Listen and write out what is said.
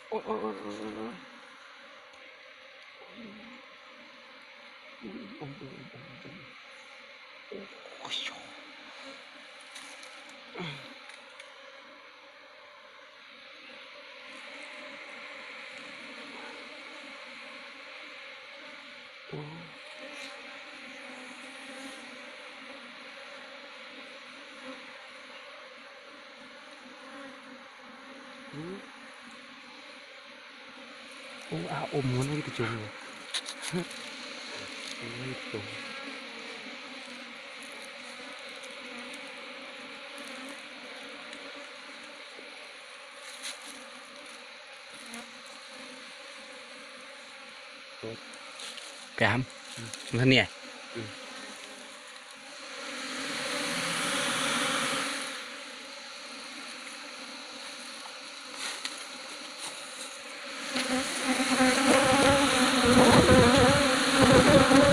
ໂອ້ຍ ໂອ້ຍ ໂອ້ຍ ໂອ້ຍ ໂອ້ຍ ໂອ້ຍ ໂອ້ ອາ ອົມມັນໃຫ້ກະຈຸງເລີຍ ເອົາມັນໃຫ້ກະຈຸງ. ໄປຫາ ອືມ ມັນເໜື່ອຍ ອືມ.